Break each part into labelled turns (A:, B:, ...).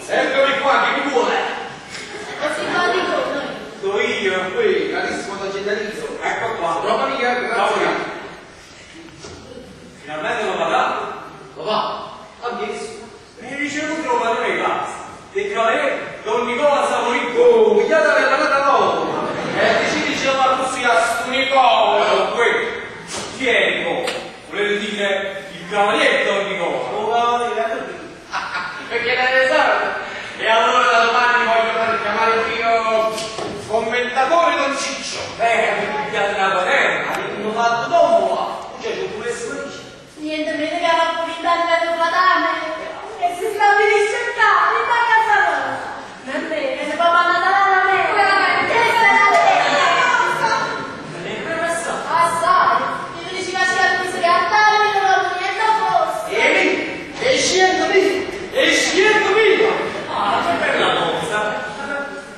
A: Eccomi qua, chi mi vuole?
B: E simpatico, noi.
C: Sono io.
A: Qui, carissimo Don Gennarino.
C: Ecco qua.
A: Roba mia, grazie.
C: Finalmente l'ho pagato.
A: Papà, ha chiesto.
C: Mi ricevuto il padrone di casa. Del cavaliere Don Nicola Saporito.
A: Oh, pigliate per la nata nuova. E decidi ce la così a sto Nicola.
C: Qui. Chi è Nicola? Volete dire il cavaliere Don Nicola?
A: Oh, cavaliere, perché ne sa? E allora da domani mi voglio fare chiamare il mio commentatore Don Ciccio.
C: Avete pigliato una querela.
A: Abbiamo fatto dopo, ah. Cioè, ci volessimo dire.
B: Niente meno che la vent'anni da patane. E si stabilisce qua, in casa nostra. Non è, ne papà Natale alla me. Questa è la cosa.
C: Ne è passato.
B: Assai. Io mi diceva che la miseria a tavola non avevo niente a posto.
A: E lì, e scendo lì, e scendo via.
C: Ah, che bella cosa.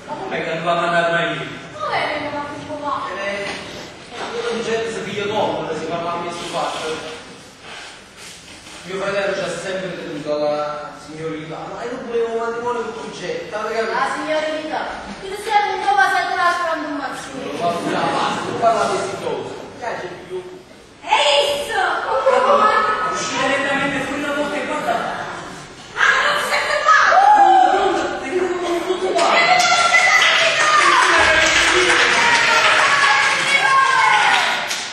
C: Ma com'è che non va a mandare mai lì?
B: Come vengo ma un po' male?
A: Quello di gente si piglia comodo, si parla a me sto fatto. Mio fratello ci ha sempre creduto alla signorilità, ma io non volevo un matrimonio con Concetta, avete capito?
B: La signorilità. Ti sei un po' passato la frantumazione.
A: Ma basta, non parla di cose. Piace più.
B: Ehi,
C: Uscite lentamente fuori la porta e guardate.
B: Ah, non si sente male!
C: Pronto, pronto, è venuto tutto qua.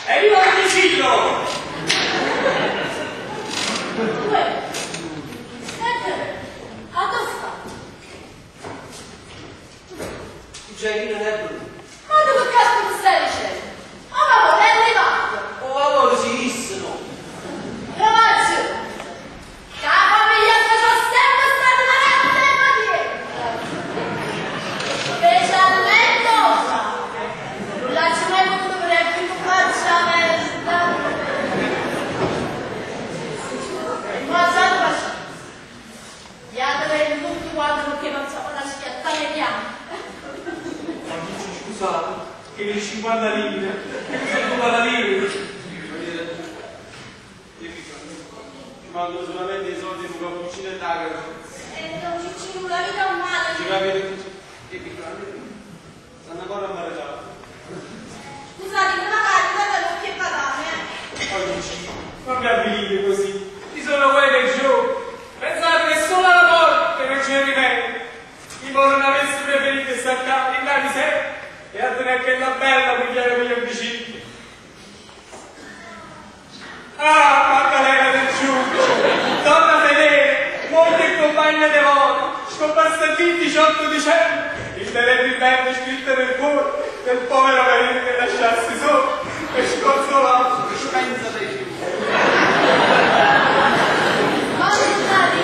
C: E io al domicilio!
B: Uè, senti, a dove sta?
A: Cioè, io non è brutto.
B: Ma tu che cazzo mi stai dicendo? Ma papà, è arrivato!
A: Oh, allora si dissero.
B: Ragazzi, che la famiglia sono sempre stata una razza e maniera! Specialmente ora! Non la ci mai potuto vedere più faccia aperta! Ma già lo Iată tutti quanti perché facciamo una schiattata piano.
C: Ma Ciccio, scusate, che le 50 lire, che mi sono 50 lire.
D: Ti mando solamente i soldi su cappuccino e tagliano.
B: E non ci la vita umana.
D: Ci capite? Che piccolo. Stanno ancora a mareggiare.
B: Scusate, non magari date l'occhio e patane, eh.
D: Poi dici,
C: Non mi avvilite così, ci sono quelle che giù. Pensate che solo la morte non c'è rimedio. Io non avessi preferito staccare in la miseria e a tenere quella bella moglie mia vicino. Ah, Maddalena del Giudice, donna fedele, moglie e compagna devota, scomparsa qui il 18 dicembre, il telebrimbello scritto nel cuore del povero marito che lasciassi solo e sconsolato.
A: Pensa te.
B: Ma scusate.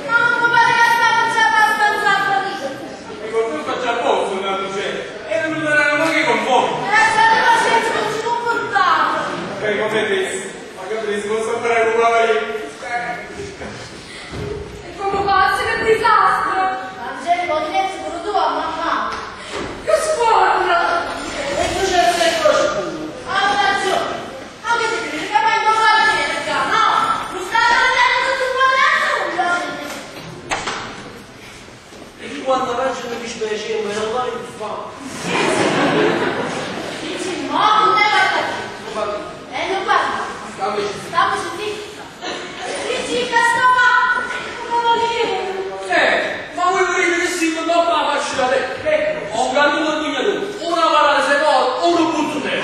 B: No, mi pare che stavo già abbastanza felice.
C: E con tutto già posto, una luce, e non mi daranno mai con voi.
B: Lasciate pazienza, non ci comportavo.
C: Per come disse, ma che preso, posso fare con la
E: E come faccio che disastro!
B: Angelico, ti leggi pure tu a mamma.
E: Che sforno!
A: E tu c'è sempre lo scudo.
B: Ha ragione. Ma che ti credi che vengo a cerca, no? Non state vedendo tutto quanto nulla.
A: E io quando faccio mi dispiace, ma non vale più fare.
B: Dici no, non è guarda. E non guarda.
A: Stammi
B: Stavo zitta. Dici che sto qua. Cavaliere.
F: Ma voi volete che si dopo la faccia da te? Ho un cantuto di una parata se vuole, uno butto te.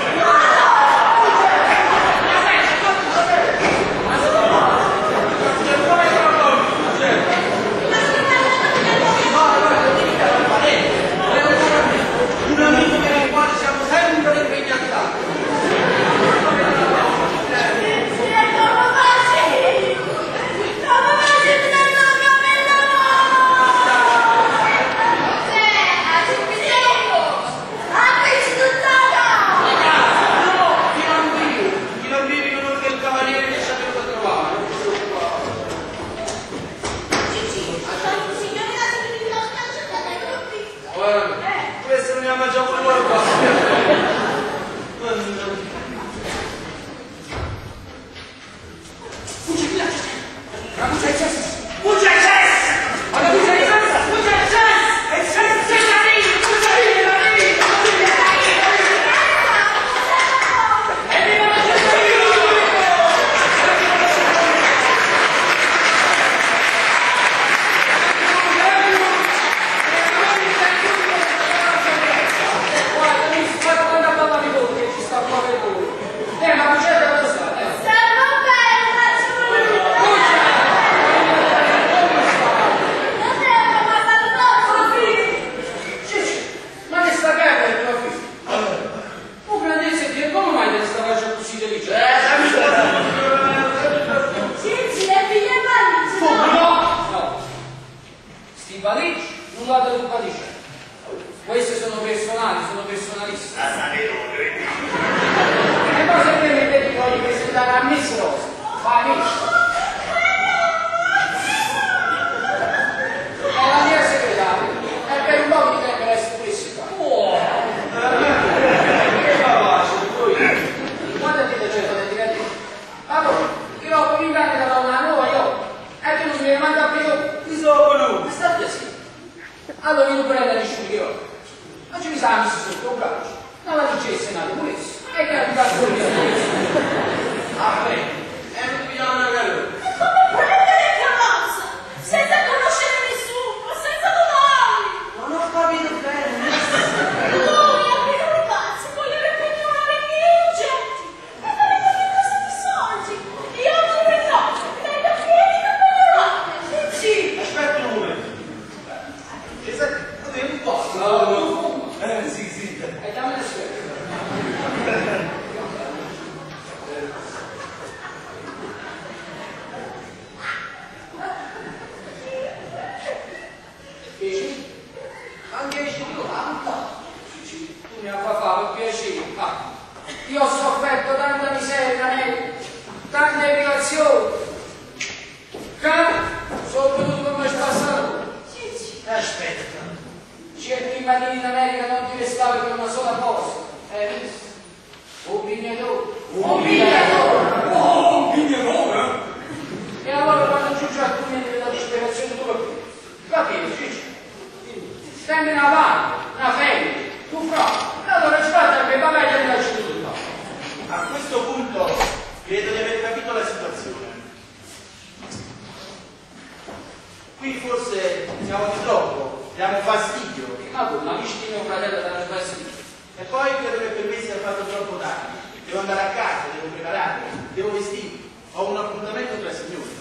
F: valigie, un lato di valigia. Queste sono personali, sono personalissime.
G: La sapete
F: E poi se permettete vi voglio presentare a Miss Rosa, fa amici. È la mia segretaria e per un po' di tempo resto pure qua.
A: Oh! Che faccio voi?
F: Quando ti piace di capire? Allora, io dopo vent'anni da torno a Nuova York e tu non mi manda più.
D: Mi sono venuto.
F: State sì. Allora io non prendo nessuno io. Ma ci mi sa messo sotto il braccio. No, la dicesse nata pure essa. E che ha fatto pure essa.
A: Ah, bene. E non pigliamo una calore.
B: E come prendere carrozza? Senza conoscere nessuno, senza denari!
A: Non ho capito bene.
B: Lui ha appena ragazzi, voleva peggiorare i miei oggetti. E voleva che cosa di soldi. Io pure no, meglio piedi che peggiorate. Sì, sì.
D: Aspetta un momento.
A: Cesare, tu devi un po'.
F: No,
D: Sì, sì.
F: E dammi la sfera. Dici?
A: Anche dici tu, ah,
F: Tu mi ha fatto per piacere. Ah, io ho sofferto tanta miseria, Nelly, tante privazioni. Che sono venuto come spassato.
B: Sì, sì.
A: Aspetta.
F: Certi mattini in America non ti restava per una sola cosa. Hai visto? Un vignatore.
D: Un
F: vignatore.
C: Oh, un pignatore!
F: E allora quando giunge al culmine della disperazione tu capisci, Ciccio? Stendi una panna, una feglia, tu fra. E allora ci fate che va meglio di lasciare tutto.
D: A questo punto credo di aver capito la situazione. Qui forse siamo di troppo, diamo fastidio.
F: Ma tu, ma visti mio fratello da fastidio.
D: E poi credo che per me sia fatto troppo tardi. Devo andare a casa, devo prepararmi, devo vestirmi. Ho un appuntamento tra signori.